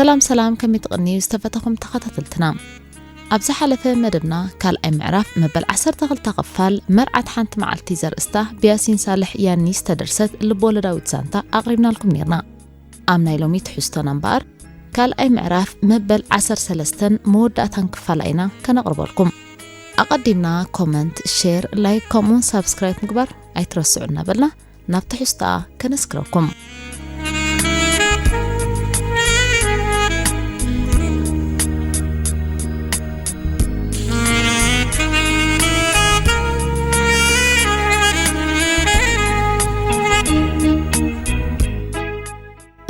ሰላም ሰላም፣ ከመይ ትቕንዩ ዝተፈተኹም ተኸታተልትና? ኣብ ዝሓለፈ መደብና ካልኣይ ምዕራፍ መበል ዓሰርተ ክልተ ክፋል መርዓት ሓንቲ መዓልቲ ዘርእስታ ብያሲን ሳልሕ ያኒ ዝተደርሰት ልብወለዳዊት ዛንታ ኣቕሪብናልኩም ኔርና። ኣብ ናይ ሎሚ ትሕዝቶና እምበኣር ካልኣይ ምዕራፍ መበል ዓሰርተ ሰለስተን መወዳእታን ክፋላ ኢና ከነቕርበልኩም። ኣቐዲምና ኮመንት፣ ሼር፣ ላይክ ከምኡውን ሳብስክራይብ ምግባር ኣይትረስዑ እናበልና ናብ ትሕዝቶኣ ከነስክረኩም።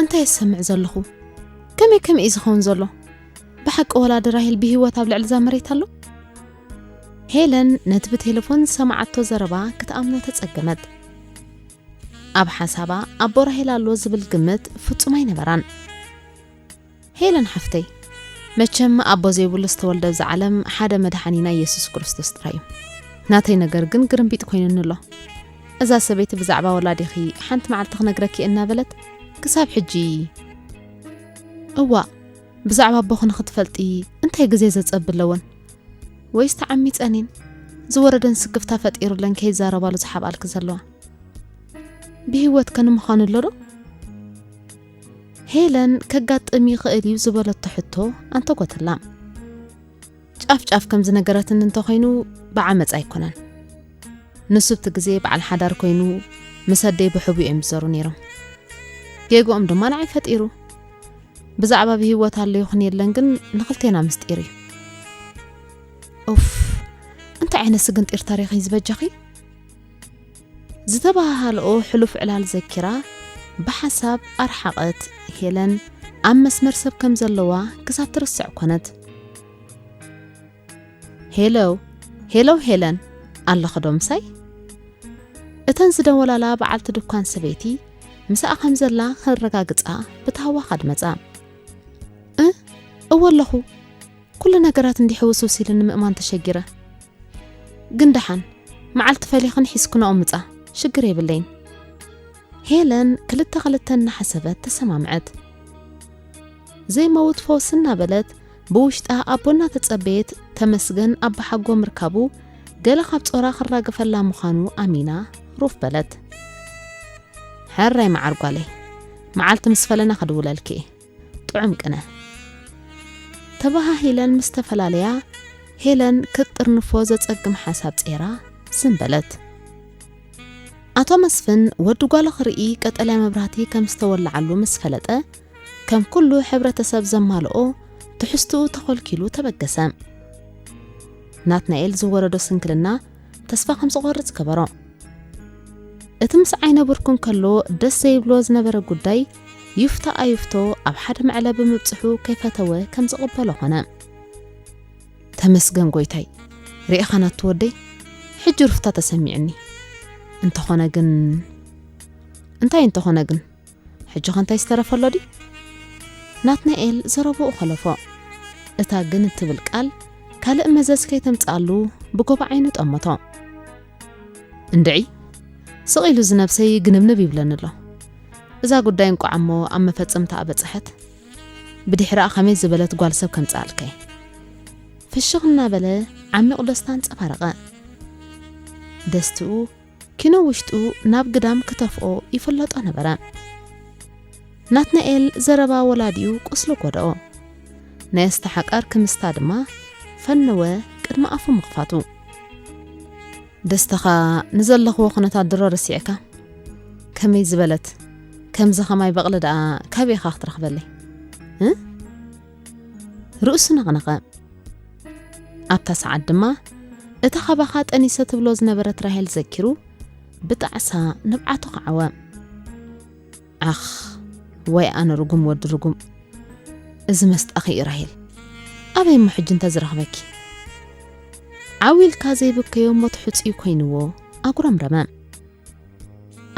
እንታይ እሰምዕ ዘለኹ? ከመይ ከመይ እዩ ዝኸውን ዘሎ? ብሓቂ ወላዲ ራሄል ብህይወት ኣብ ልዕሊ እዛ መሬት ኣሎ? ሄለን ነቲ ብቴሌፎን ዝሰማዓቶ ዘረባ ክትኣምኖ ተጸገመት። ኣብ ሓሳባ ኣቦ ራሄል ኣሎ ዝብል ግምት ፍጹም ኣይነበራን። ሄለን ሓፍተይ፣ መቸም ኣቦ ዘይብሉ ዝተወልደ ኣብዚ ዓለም ሓደ መድሓኒና ኢየሱስ ክርስቶስ ጥራይ እዩ። ናተይ ነገር ግን ግርምቢጥ ኮይኑኒ ኣሎ። እዛ ሰበይቲ ብዛዕባ ወላዲኺ ሓንቲ መዓልቲ ክነግረኪ እናበለት ክሳብ ሕጂ። እዋእ፣ ብዛዕባ ኣቦኺ ንኽትፈልጢ እንታይ ግዜ ዘጸብ ኣለወን? ወይስ ተዓሚጸን እየን ዝወረደን ስክፍታ ፈጢሩለን ከይዛረባሉ ዝሓብኣልኪ ዘለዋ? ብህይወት ከ ንምዃኑ ኣሎ ዶ? ሄለን ከጋጥም ይኽእል እዩ ዝበለቶ ሕቶ ኣንተጎትላ። ጫፍ ጫፍ ከም ዝነገረትኒ እንተኾይኑ ብዓመጽ ኣይኮነን። ንሱ ብቲ ግዜ በዓል ሓዳር ኮይኑ ምስ ኣደይ ብሕቡእ እዮም ዝዘሩ ነይሮም። ጌግኦም ድማ ንዓይ ፈጢሩ። ብዛዕባ ብህይወት ኣሎ ይኹን የለን ግን ንኽልቴና ምስጢር እዩ። ኡፍ፣ እንታይ ዓይነት ስግንጢር ታሪኽ እዩ ዝበጃኺ? ዝተባሃሃልኦ ሕሉፍ ዕላል ዘኪራ ብሓሳብ ኣርሓቐት። ሄለን ኣብ መስመር ሰብ ከም ዘለዋ ክሳብ ትርስዕ ኮነት። ሄሎ፣ ሄሎ ሄለን፣ ኣለኺ ዶ ምሳይ? እተን ዝደወላላ በዓልቲ ድኳን ሰበይቲ ምሳኣ ከም ዘላ ከረጋግጻ ብታህዋኽ ኣድመጻ። እ፣ እወ ኣለኹ። ኩሉ ነገራት እንዲሕ ውስውስ ኢሉኒ ምእማን ተሸጊረ። ግን ደሓን፣ መዓልቲ ፈሊኽን ሒዝክንኦ ምጻ፣ ሽግር የብለይን። ሄለን ክልተ ክልተ እናሓሰበት ተሰማምዐት። ዘይመውት ፈውስ እናበለት ብውሽጣ ኣቦ እናተጸበየት ተመስገን ኣባሓጎ ምርካቡ ገለ ካብ ጾራ ክራገፈላ ምዃኑ ኣሚና ሩፍ በለት። ሕራይ መዓር ጓለይ፣ መዓልቲ ምስ ፈለና ክድውለልኪ እየ። ጥዑም ቅነ። ተበሃሂለን ምስ ተፈላለያ፣ ሄለን ክትጥርንፎ ዘጸግም ሓሳብ ጼራ ዝም በለት። ኣቶ መስፍን ወዲ ጓሉ ክርኢ ቀጠልያ መብራህቲ ከም ዝተወልዓሉ ምስ ፈለጠ፣ ከም ኩሉ ሕብረተሰብ ዘማልኦ ትሕዝትኡ ተኾልኪሉ ተበገሰ። ናትናኤል ዝወረዶ ስንክልና ተስፋ ከም ዝቖርጽ ገበሮ። እቲ ምስ ዓይነ ብርኩ እንከሎ ደስ ዘይብሎ ዝነበረ ጉዳይ ይፍቶ ኣይፍቶ ኣብ ሓደ መዕለቢ ምብጽሑ ከይፈተወ ከም ዝቕበሎ ኾነ። ተመስገን ጎይታይ፣ ርኢኻ ናቱ ወደይ፣ ሕጂ ሩፍታ ተሰሚዑኒ። እንተኾነ ግን፣ እንታይ እንተኾነ ግን? ሕጂ ኸ እንታይ ዝተረፈ ኣሎ ድዩ? ናትናኤል ዘረባኡ ኸለፎ። እታ ግን እትብል ቃል ካልእ መዘዝ ከይተምጽኣሉ ብጎቦ ዓይኑ ጠመቶ። እንድዒ፣ ስቕ ኢሉ እዚ ነብሰይ ግንብንብ ይብለኒ ኣሎ። እዛ ጉዳይ እንቋዕ እሞ ኣብ መፈጸምታኣ በጽሐት። ብድሕሪኣ ኸመይ ዝበለት ጓል ሰብ ከምጽኣልከ? ፍሽኽ እናበለ ዓሚቕ ደስታ ኣንጸባረቐ። ደስትኡ ኪኖ ውሽጡ ናብ ግዳም ክተፍኦ ይፍለጦ ነበረ። ናትናኤል ዘረባ ወላዲኡ ቁስሊ ጎደኦ። ናይ ኣስተሓቃር ክምስታ ድማ ፈነወ ቅድሚ ኣፉ ምኽፋቱ። ደስታኻ ንዘለኽዎ ኩነታት ድሮ ረሲዕካ? ከመይ ዝበለት ከምዚ ኸማይ በቕሊ ደኣ ካበይ ኢኻ ክትረኽበለይ? እ? ርእሱ ነቕነቐ። ኣብታ ሰዓት ድማ እታ ካባኻ ጠኒሰ ትብሎ ዝነበረት ራሄል ዘኪሩ ብጣዕሳ ንብዓቱ ከዓወ። ዓኽ፣ ወይ ኣነ ርጉም ወዲ ርጉም። እዚ መስጣኺ እዩ ራሄል። ኣበይ እሞ ሕጂ እንተ ዝረኽበኪ? ዓው ኢልካ ዘይብከዮ እሞ ትሕጽዩ ኮይንዎ ኣጉረምረመ።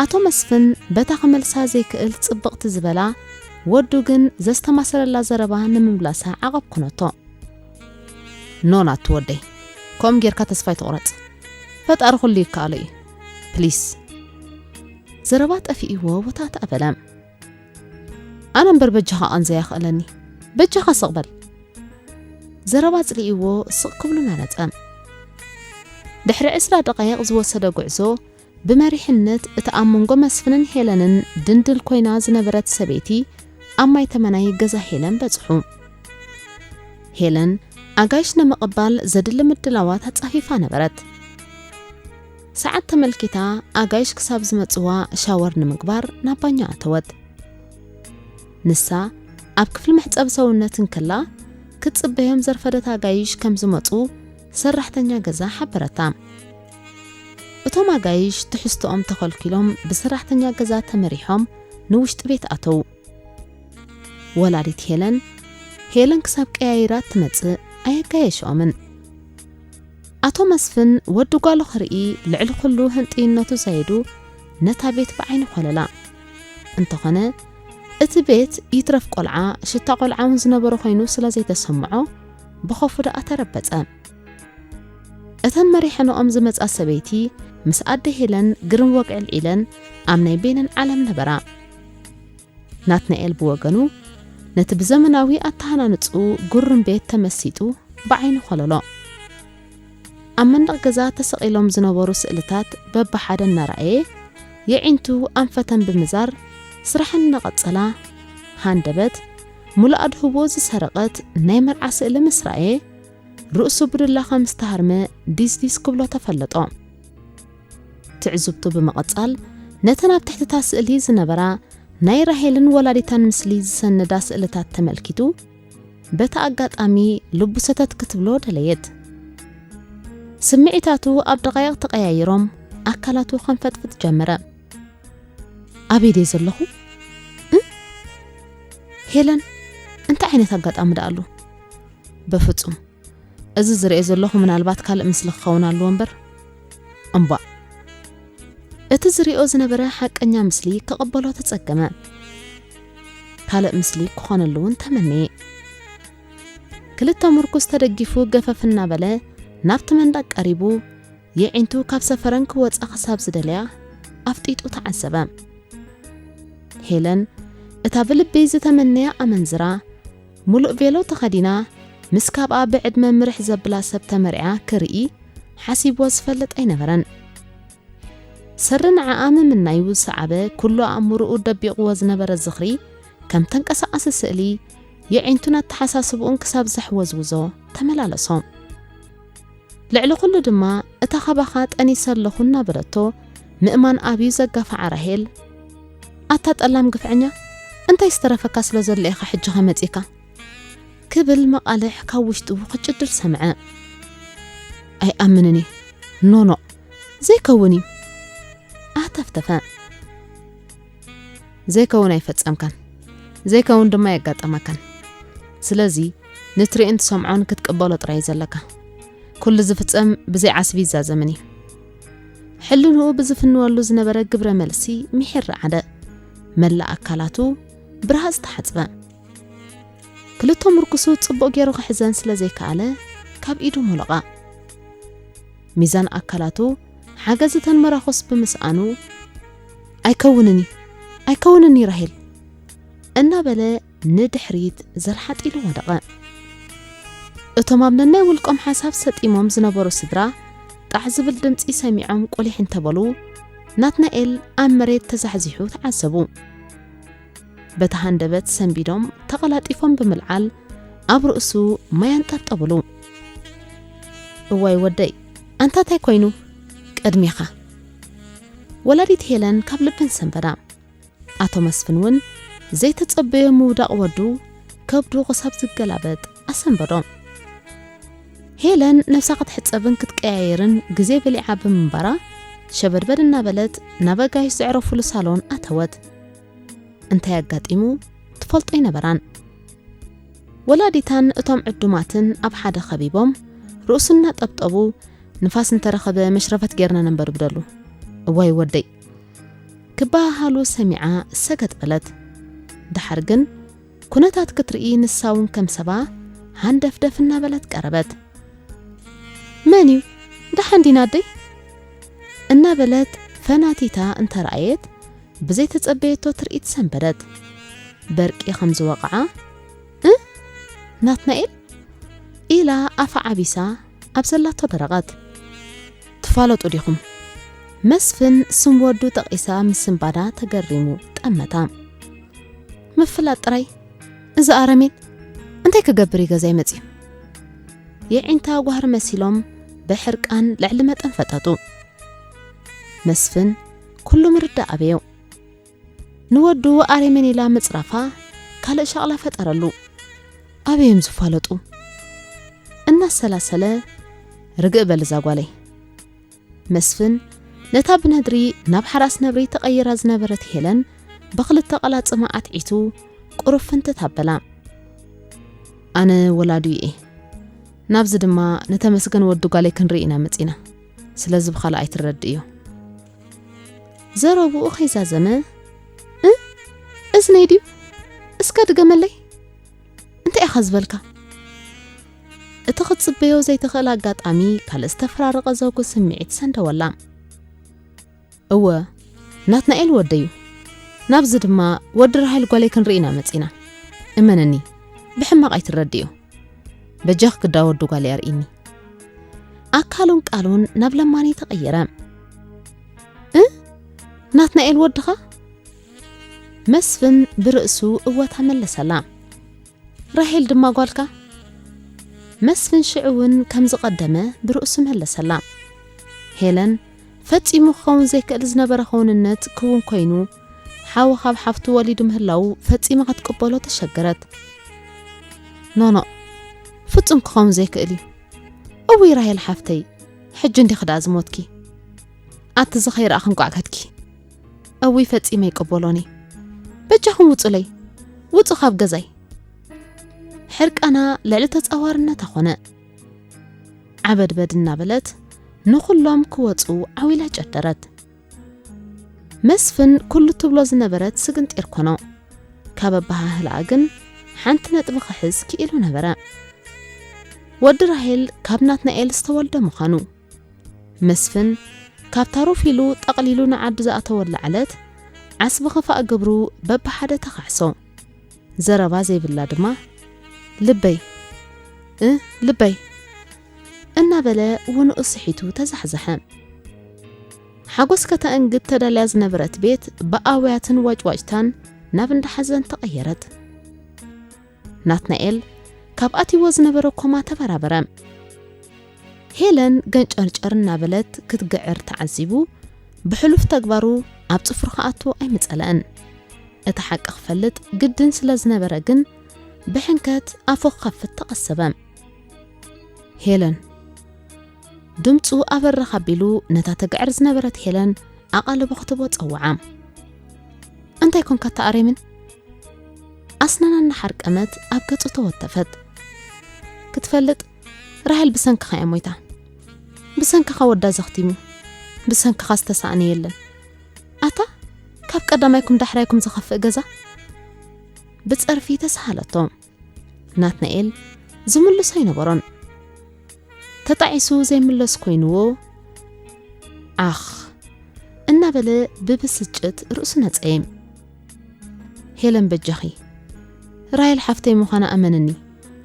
ኣቶ መስፍን በታ ክመልሳ ዘይክእል ጽብቕቲ ዝበላ ወዱ ግን ዘስተማሰለላ ዘረባ ንምምላሳ ዓቐብ ኩነቶ። ኖ ናቱ ወደይ፣ ከምኡ ጌርካ ተስፋ ኣይትቑረጽ። ፈጣሪ ኩሉ ይከኣሎ እዩ። ፕሊስ። ዘረባ ጠፊእዎ ወታእታእ በለ። ኣነ እምበር በጃኻ ቐንዘያ ክእለኒ። በጃኻ ስቕ በል። ዘረባ ኣጽሊእዎ ስቕ ክብሉ መረጸ። ድሕሪ ዕስራ ደቓይቕ ዝወሰደ ጉዕዞ፣ ብመሪሕነት እቲ ኣብ መንጎ መስፍንን ሄለንን ድንድል ኮይና ዝነበረት ሰበይቲ ኣብ ማይ ተመናይ ገዛ ሄለን በጽሑ። ሄለን ኣጋይሽ ንምቕባል ዘድሊ ምድላዋት ኣጻፊፋ ነበረት። ሰዓት ተመልኪታ ኣጋይሽ ክሳብ ዝመጽዋ ሻወር ንምግባር ናብ ባኞ ኣተወት። ንሳ ኣብ ክፍሊ መሕጸቢ ሰውነት እንከላ፣ ክትጽበዮም ዘርፈደት ኣጋይሽ ከም ዝመጹ ሰራሕተኛ ገዛ ሓበረታ። እቶም ኣጋይሽ ትሕዝቶኦም ተኸልኪሎም ብሰራሕተኛ ገዛ ተመሪሖም ንውሽጢ ቤት ኣተዉ። ወላዲት ሄለን፣ ሄለን ክሳብ ቀያይራ ትመጽእ ኣየጋየሽኦምን። ኣቶ መስፍን ወዲ ጓሉ ክርኢ ልዕሊ ኩሉ ህንጥይነቱ ዛይዱ ነታ ቤት ብዓይኒ ኮለላ። እንተኾነ፣ እቲ ቤት ይትረፍ ቆልዓ፣ ሽታ ቆልዓ እውን ዝነበሮ ኮይኑ ስለ ዘይተሰምዖ፣ ብኸፉ ደኣ ተረበጸ። እተን መሪሐንኦም ዝመጻ ሰበይቲ ምስ ኣደ ሄለን ግርም ወግዕል ኢለን ኣብ ናይ በይነን ዓለም ነበራ። ናትናኤል ብወገኑ፣ ነቲ ብዘመናዊ ኣተሃናንጽኡ ግሩም ቤት ተመሲጡ ብዓይኒ ኮለሎ። ኣብ መንደቕ ገዛ ተሰቒሎም ዝነበሩ ስእልታት በብሓደ እናረኣየ፣ የዒንቱ ኣንፈተን ብምዛር ስራሐን እናቐጸላ፣ ሃንደበት፣ ሙሉእ ኣድህቦ ዝሰረቐት ናይ መርዓ ስእሊ ምስ ረኣየ፣ ርእሱ ብዱላ ከም ዝተሃርመ ዲስዲስ ክብሎ ተፈለጦ። ትዕዝብቱ ብምቕጻል፣ ነተን ኣብ ትሕቲ እታ ስእሊ ዝነበራ ናይ ራሄልን ወላዲታን ምስሊ ዝሰነዳ ስእልታት ተመልኪቱ፣ በቲ ኣጋጣሚ ልቡ ሰተት ክትብሎ ደለየት። ስምዒታቱ ኣብ ደቓይቕ ተቐያይሮም፣ ኣካላቱ ከንፈጥፍጥ ጀመረ። ኣበይ ድየ ዘለኹ? እ? ሄለን፣ እንታይ ዓይነት ኣጋጣሚ ደኣ ኣሎ? በፍጹም፣ እዚ ዝርእዮ ዘለኹ ምናልባት ካልእ ምስሊ ክኸውን ኣለዎ እምበር። እምቧእ። እቲ ዝርእዮ ዝነበረ ሓቀኛ ምስሊ ክቕበሎ ተጸገመ። ካልእ ምስሊ ክኾነሉ እውን ተመነየ። ክልተ ምርኩስ ተደጊፉ ገፈፍ እናበለ ናብቲ መንደቕ ቀሪቡ፣ የዒንቱ ካብ ሰፈረን ክወጻ ክሳብ ዝደለያ ኣፍጢጡ ተዓዘበ። ሄለን፣ እታ ብልቢ ዝተመነያ ኣመንዝራ፣ ሙሉእ ቬሎ ተኸዲና፣ ምስ ካብኣ ብዕድመ ምርሕ ዘብላ ሰብ ተመርዕያ ክርኢ ሓሲብዎ ዝፈልጥ ኣይነበረን። ሰሪ ንዓኣ ምምናዩ ዝሰዓበ፣ ኩሉ ኣእምሮኡ ደቢቕዎ ዝነበረ ዝኽሪ፣ ከም ተንቀሳቓሲ ስእሊ፣ የዒንቱን ኣተሓሳስብኡን ክሳብ ዘሕወዝውዞ ተመላለሶ። ልዕሊ ኩሉ ድማ፣ እታ ካባኻ ጠኒሰ ኣለኹ እናበለቶ፣ ምእማን ኣብዩ ዘጋፍዓ ራሄል፣ "ኣታ ጠላም ግፍዐኛ፣ እንታይ ዝተረፈካ ስለ ዘሎ ኢኻ ሕጂ ኸመጺእካ?" ክብል መቓልሕ ካብ ውሽጡ ክጭድር ሰምዐ። "ኣይኣምንን እየ። ኖኖ፣ ዘይከውን እዩ።" ኣህተፍተፈ። ዘይከውን ኣይፈጸምካን፣ ዘይከውን ድማ ኣየጋጠመካን። ስለዚ ንትርእዮን ትሰምዖን ክትቅበሎ ጥራይ እዩ ዘለካ። ኩሉ ዝፍጸም ብዘይ ዓስቢ ይዛዘምን እዩ። ሕልንኡ ብዝፍንወሉ ዝነበረ ግብረ መልሲ ምሒር ረዓደ። መላእ ኣካላቱ ብረሃጽ ተሓጽበ። ክልተ ምርኩሱ ጽቡቕ ገይሩ ክሕዘን ስለ ዘይከኣለ፣ ካብ ኢዱ ሞለቓ። ሚዛን ኣካላቱ ሓገዝ እተን መራኹስ ብምስኣኑ፣ "ኣይከውንን እዩ፣ ኣይከውንን እዩ ራሄል!" እናበለ ንድሕሪት ዘርሓጥ ኢሉ ወደቐ። እቶም ኣብ ነናይ ውልቆም ሓሳብ ሰጢሞም ዝነበሩ ስድራ፣ ጣዕ ዝብል ድምጺ ሰሚዖም ቁሊሕ እንተበሉ፣ ናትናኤል ኣብ መሬት ተዛሕዚሑ ተዓዘቡ። በቲ ሃንደበት ሰንቢዶም ተቐላጢፎም ብምልዓል ኣብ ርእሱ ማይ ኣንጠብጠብሉ። "እዋይ ወደይ፣ ኣንታ እንታይ ኮይኑ?" ቅድሜኻ። ወላዲት ሄለን ካብ ልበን ሰንበዳ። ኣቶ መስፍን እውን ዘይተጸበዮ ምውዳቕ ወዱ ከብዱ ክሳብ ዝገላበጥ ኣሰንበዶ። ሄለን ነብሳ ክትሕጸብን ክትቀያየርን ግዜ በሊዓ ብምንባራ፣ ሸበድበድ እናበለት ናብ ኣጋይሽ ዘዕረፉሉ ሳሎን ኣተወት። እንታይ ኣጋጢሙ ትፈልጦ ኣይነበራን። ወላዲታን እቶም ዕዱማትን ኣብ ሓደ ከቢቦም፣ ርእሱ እናጠብጠቡ፣ "ንፋስ እንተረኸበ መሽረፈት ጌርና ነንበድብደሉ። እዋይ ወደይ!" ክበሃሃሉ ሰሚዓ ሰገጥ በለት። ደሓር ግን፣ ኩነታት ክትርኢ ንሳ እውን ከም ሰባ ሃንደፍደፍ እናበለት ቀረበት። "መን እዩ? ደሓን ዲና ኣደይ?" እናበለት ፈናቲታ እንተረኣየት፣ ብዘይተጸበየቶ ትርኢት ሰንበደት። በርቂ ከም ዝወቕዓ፣ "እ? ናትናኤል? ኢላ ኣፋ ዓቢሳ ኣብ ዘላቶ ደረቐት። ትፋለጡ ዲኹም? መስፍን ስም ወዱ ጠቒሳ ምስንባዳ ተገሪሙ ጠመታ። ምፍላጥ ጥራይ? እዚ ኣረሜን እንታይ ክገብር እዩ ገዛይ መጺኡ? የዒንታ ጓህሪ መሲሎም ብሕርቃን ልዕሊ መጠን ፈጠጡ። መስፍን ኩሉ ምርዳእ ኣበዮ። ንወዱ ኣሬሜን ኢላ ምጽራፋ ካልእ ሻቕላ ፈጠረሉ። ኣበዮም ዝፋለጡ? እናሰላሰለ፣ ርግእ በል እዛ ጓለይ። መስፍን ነታ ብነድሪ ናብ ሓራስ ነብሪ ተቐይራ ዝነበረት ሄለን ብኽልተ ቐላጽማ ኣትዒቱ ቁርፍንትት ኣበላ። ኣነ ወላዲኡ እየ። ናብዚ ድማ ንተመስገን ወዲ ጓለይ ክንርኢ ኢና መጺና። ስለዚ ብኻልእ ኣይትረድእዮ። ዘረብኡ ከይዛዘመ፣ እ? እዝነይ ድዩ? እስከ ድገመለይ? እንታይ ኢኻ ዝበልካ? እቲ ክትጽበዮ ዘይትኽእል ኣጋጣሚ ካልእ ዝተፈራረቐ ዘውጊ ስምዒት ሰንደወላ። እወ፣ ናትናኤል ወደዩ። ናብዚ ድማ ወዲ ራሄል ጓለይ ክንርኢ ኢና መጺና። እመነኒ፣ ብሕማቕ ኣይትረድእዮ። በጃኽ ግዳ ወዲ ጓለይ ኣርእይኒ። ኣካሉን ቃሉን ናብ ለማኒ ተቐየረ። እ? ናትናኤል ወድኻ? መስፍን ብርእሱ እወታ መለሰላ። ራሄል ድማ ጓልካ? መስፍን ሽዑ እውን ከም ዝቐደመ ብርእሱ መለሰላ። ሄለን ፈጺሙ ክኸውን ዘይክእል ዝነበረ ከውንነት ክውን ኮይኑ፣ ሓው ካብ ሓፍቱ ወሊዱ ምህላዉ ፈጺማ ክትቅበሎ ተሸገረት። ኖኖ፣ ፍጹም ክኸውን ዘይክእል እዩ። እውይ ራሄል ሓፍተይ፣ ሕጂ እንዲኺ ደኣ ዝሞትኪ። ኣቲ እዚ ከይረኣኺ እንቋዕ ከድኪ። እውይ ፈጺመ ኣይቅበሎን እየ። በጃኹም ውጹለይ፣ ውጹ ካብ ገዛይ። ሕርቃና ልዕሊ ተጻዋርነታ ኾነ። ዓበድበድ እናበለት ንኹሎም ክወጹ ዓው ኢላ ጨደረት። መስፍን ኩሉ ትብሎ ዝነበረት ስግንጢር ኮኖ። ካብ ኣበሃህላኣ ግን ሓንቲ ነጥቢ ክሕዝ ክኢሉ ነበረ። ወዲ ራሄል ካብ ናትናኤል ዝተወልደ ምዃኑ። መስፍን ካብ ታሩፍ ኢሉ ጠቕሊሉ ንዓዱ ዝኣተወላ ዕለት ዓስቢ ክፋእ ግብሩ በብሓደ ተኻዕሶ። ዘረባ ዘይብላ ድማ፣ ልበይ፣ እ፣ ልበይ፣ እናበለ ውንኡ ስሒቱ ተዛሕዘሐ። ሓጎስ ከተእንግድ ተዳልያ ዝነበረት ቤት ብኣውያትን ዋጭዋጭታን ናብ እንዳ ሓዘን ተቐየረት። ናትናኤል ካብ ኣትይዎ ዝነበረ ኮማ ተበራበረ። ሄለን ገንጨርጨር እናበለት ክትግዕር ተዓዚቡ፣ ብሕሉፍ ተግባሩ ኣብ ጽፍሩ ክኣቱ ኣይምጸለአን። እቲ ሓቂ ክፈልጥ ግድን ስለ ዝነበረ ግን፣ ብሕንከት ኣፉ ክኸፍት ተቐሰበ። ሄለን። ድምጹ ኣበርኽ ኣቢሉ ነታ ትግዕር ዝነበረት ሄለን ኣቓልቦ ክትቦ ጸውዓ። እንታይ ኮንካ ኣታ ኣሬምን? ኣስናና እናሓርቀመት ኣብ ገጹ ተወተፈት። ክትፈልጥ፣ ራሄል ብሰንክኻ እያ ሞይታ። ብሰንክኻ ወዳ ዘኽቲሙ። ብሰንክኻ ዝተሳእነ የለን። ኣታ፣ ካብ ቀዳማይኩም ዳሕራይኩም ዝኸፍእ ገዛ? ብጸርፊ ተሳሃለቶ። ናትናኤል ዝምልሶ ኣይነበሮን። ተጣዒሱ ዘይምለስ ኮይንዎ፣ ዓኽ እናበለ ብብስጭት ርእሱ ነጸየ። ሄለን በጃኺ፣ ራሄል ሓፍተይ ምዃና እመንኒ፣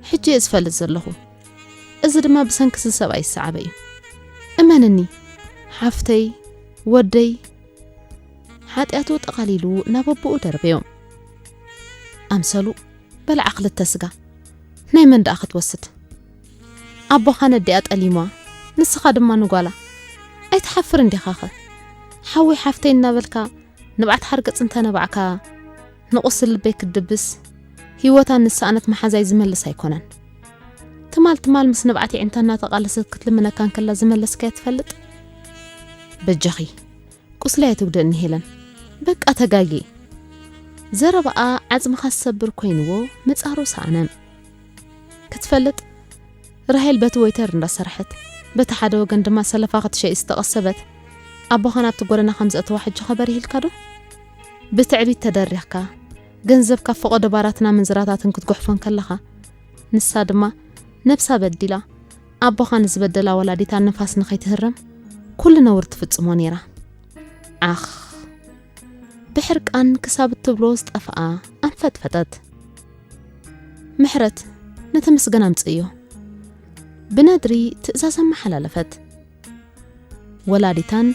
ሕጂ እየ ዝፈልጥ ዘለኹ። እዚ ድማ ብሰንኪ እዚ ሰብኣይ ዝሰዓበ እዩ። እመንኒ፣ ሓፍተይ፣ ወደይ፣ ሓጢኣቱ ጠቓሊሉ ናብ ኣቦኡ ደርበዮ። ኣምሰሉ በልዓ ክልተ ስጋ። ናይ መን ደኣ ክትወስድ? ኣቦኻ ነዲኣ ጠሊሟ፣ ንስኻ ድማ ንጓላ። ኣይትሓፍር እንዲኻኸ? ሓወይ ሓፍተይ እናበልካ ንብዓት ሓርገጽ እንተነባዕካ፣ ንቑስል ልበይ ክትድብስ፣ ህይወታ ንሰኣነት መሓዛይ ዝመልስ ኣይኮነን። ትማል ትማል ምስ ንብዓት የዒንታ እናተቓለሰት ክትልምነካ እንከላ ዝመለስካያ ትፈልጥ? በጃኺ፣ ቁስለይ ኣይትጉድእኒ ሄለን። በቃ ተጋጊ። ዘረባኣ ዓጽምኻ ዝሰብር ኮይንዎ ምጻሩ ሰኣነ። ክትፈልጥ፣ ራሄል በቲ ወይተር እንዳሰርሐት፣ በቲ ሓደ ወገን ድማ ሰለፋ ክትሸይጥ ዝተቐሰበት፣ ኣቦኻ ናብቲ ጎደና ከም ዘእተዋ ሕጂ ኸበር ይህልካ ዶ? ብትዕቢት ተደሪኽካ፣ ገንዘብ ካብ ፈቐዶ ባራትና ምንዝራታትን ክትጉሕፎ እንከለኻ፣ ንሳ ድማ ነብሳ በዲላ፣ ኣቦኻ ንዝበደላ ወላዲታ ንፋስ ንኸይትህረም ኩሉ ነውሪ ትፍጽሞ ነይራ። ዓኽ። ብሕርቃን ክሳብ እትብሎ ዝጠፍኣ ኣንፈጥፈጠት። ምሕረት፣ ንተመስገን ኣምጽእዮ። ብነድሪ ትእዛዝ ኣመሓላለፈት። ወላዲታን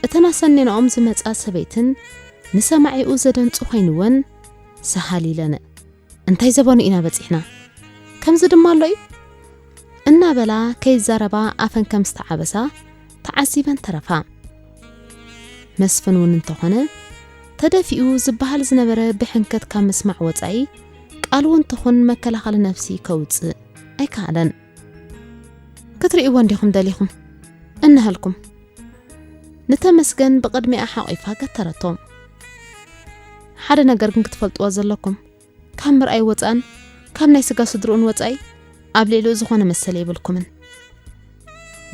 እተን ኣሰኔናኦም ዝመጻ ሰበይትን ንሰማዒኡ ዘደንጹ ኮይንወን፣ ሰሃል ኢለን፣ "እንታይ ዘበኑ ኢና በጺሕና? ከምዚ ድማ ኣሎ እዩ?" እናበላ ከይዛረባ ኣፈን ከም ዝተዓበሳ ተዓዚበን ተረፋ። መስፍን እውን እንተኾነ፣ ተደፊኡ ዝበሃል ዝነበረ ብሕንከት ካብ ምስማዕ ወጻኢ፣ ቃል እውን ተኾን መከላኸሊ ነፍሲ ከውጽእ ኣይከኣለን። "ክትርእይዎ እንዲኹም ደሊኹም፣ እንሃልኩም?" ንተመስገን ብቕድሚኣ ሓቒፋ ገተረቶ። "ሓደ ነገር ግን ክትፈልጥዎ ዘለኩም፣ ካብ ምርኣይ ወጻእን ካብ ናይ ስጋ ስድርኡን ወጻኢ ኣብ ልዕሊኡ ዝኾነ መሰል የብልኩምን።"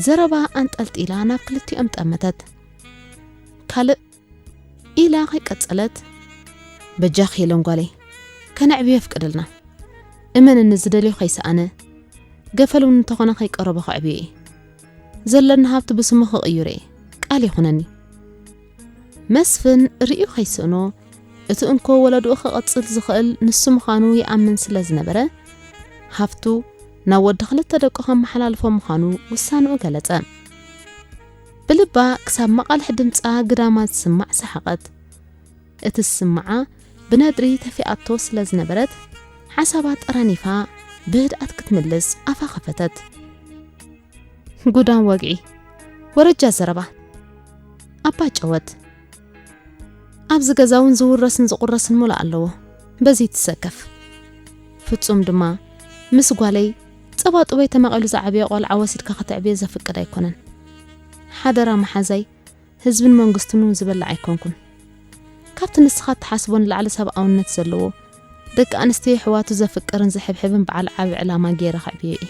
ዘረባ ኣንጠልጢላ ናብ ክልቲኦም ጠመተት። "ካልእ?" ኢላ ከይቀጸለት፣ "በጃኺ የለን ጓለይ፣ ከነዕብዮ የፍቅደልና። እመንኒ፣ ዝደልዮ ከይሰኣነ፣ ገፈል እውን እንተኾነ ከይቀረቦ ከዕብዮ እየ። ዘለና ሃብቲ ብስሙ ክቕይሮ እየ፣ ቃል ይኹነኒ።" መስፍን ርእዩ ከይስእኖ፣ እቲ እንኮ ወለድኡ ክቕጽል ዝኽእል ንሱ ምዃኑ ይኣምን ስለ ዝነበረ፣ ሃፍቱ ናብ ወዲ ክልተ ደቁ ከመሓላልፎ ምዃኑ ውሳንኡ ገለጸ። ብልባ ክሳብ መቓልሕ ድምጻ ግዳማ ዝስማዕ ሰሓቐት። እቲ ዝስምዓ ብነድሪ ተፊኣቶ ስለ ዝነበረት፣ ሓሳባ ጠራኒፋ ብህድኣት ክትምልስ ኣፋ ከፈተት። "ጉዳም ወግዒ፣ ወረጃ ዘረባ። ኣባ ጨወት፣ ኣብዚ ገዛ እውን ዝውረስን ዝቑረስን ሙሉእ ኣለዎ። በዚ ትሰከፍ። ፍጹም ድማ ምስ ጓለይ ጸባ ጡበይ ተመቒሉ ዝዓበየ ቆልዓ ወሲድካ ከተዕብዮ ዘፍቅድ ኣይኮነን። ሓደራ መሓዛይ፣ ህዝብን መንግስትን እውን ዝበልዕ ኣይኮንኩን። ካብቲ ንስኻ እትሓስቦ ንላዕሊ ሰብኣውነት ዘለዎ፣ ደቂ ኣንስትዮ ኣሕዋቱ ዘፍቅርን ዝሕብሕብን በዓል ዓቢ ዕላማ ገይረ ከዕብዮ እየ።"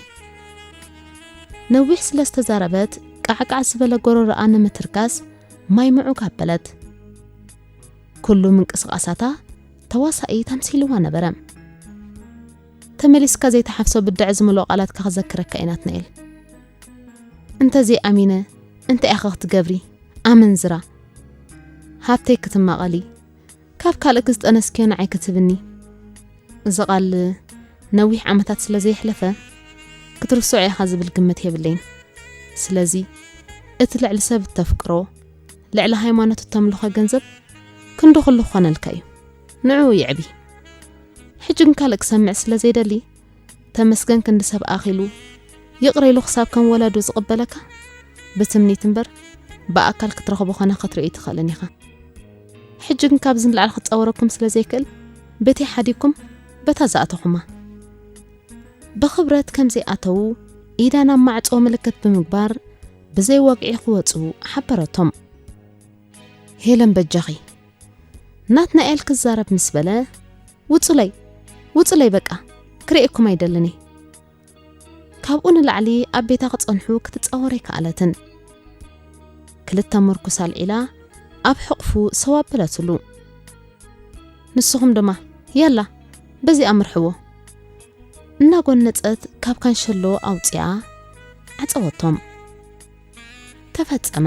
ነዊሕ ስለ ዝተዛረበት፣ ቃዕቃዕ ዝበለ ጎረሮኣ ንምትርካስ ማይ ምዑግ ኣበለት። ኩሉ ምንቅስቓሳታ ተዋሳኢ ተምሲልዋ ነበረ። "ተመሊስካ ዘይትሓፍሶ ብድዐ ዝመልኦ ቃላትካ ክዘክረካ እየ ናትናኤል። እንተዘይኣሚነ እንታይ ኢኺ ክትገብሪ? ኣመንዝራ። ሃብተይ ክትማቐሊ፣ ካብ ካልእ ክዝጠነስክዮ ንዓይ ክትብኒ። እዚ ቃል ነዊሕ ዓመታት ስለ ዘየሕለፈ፣ ክትርስዖ ኢኻ ዝብል ግምት የብለይን። ስለዚ፣ እቲ ልዕሊ ሰብ እተፍቅሮ፣ ልዕሊ ሃይማኖት እተምልኾ ገንዘብ ክንዲ ኩሉ ክኾነልካ እዩ። ንዕኡ የዕቢ። ሕጂ ግን ካልእ ክሰምዕ ስለ ዘይደሊ፣ ተመስገን ክንዲ ሰብ ኣኺሉ፣ ይቕረ ኢሉ ክሳብ ከም ወለዱ ዝቕበለካ፣ ብትምኒት እምበር፣ ብኣካል ክትረኽቦ ኾነ ክትርእዮ ኣይትኽእልን ኢኻ። ሕጂ ግን ካብዚ ንላዕሊ ክጻወረኩም ስለ ዘይክእል፣ በቲ ሓዲግኩም በታ ዝኣተኹማ።" ብኽብረት ከም ዘይኣተዉ፣ ኢዳ ናብ ማዕጾ ምልክት ብምግባር፣ ብዘይ ወግዒ ክወጹ ሓበረቶም። "ሄለን በጃኺ፣ ናትናኤል ክዛረብ ምስ በለ፣ ውጹለይ፣ ውጹለይ በቃ፣ ክርእየኩም ኣይደልን እየ።" ካብኡ ንላዕሊ ኣብ ቤታ ክጸንሑ ክትጻወር ኣይከኣለትን። ክልተ ምርኩስ ኣልዒላ ኣብ ሕቕፉ ሰው ኣበለትሉ። ንስኹም ድማ፣ "ያላ፣ በዚ ኣምርሕዎ።" እናጎነጸት ካብ ካንሸሎ ኣውጺኣ ዓጸወቶም። ተፈጸመ።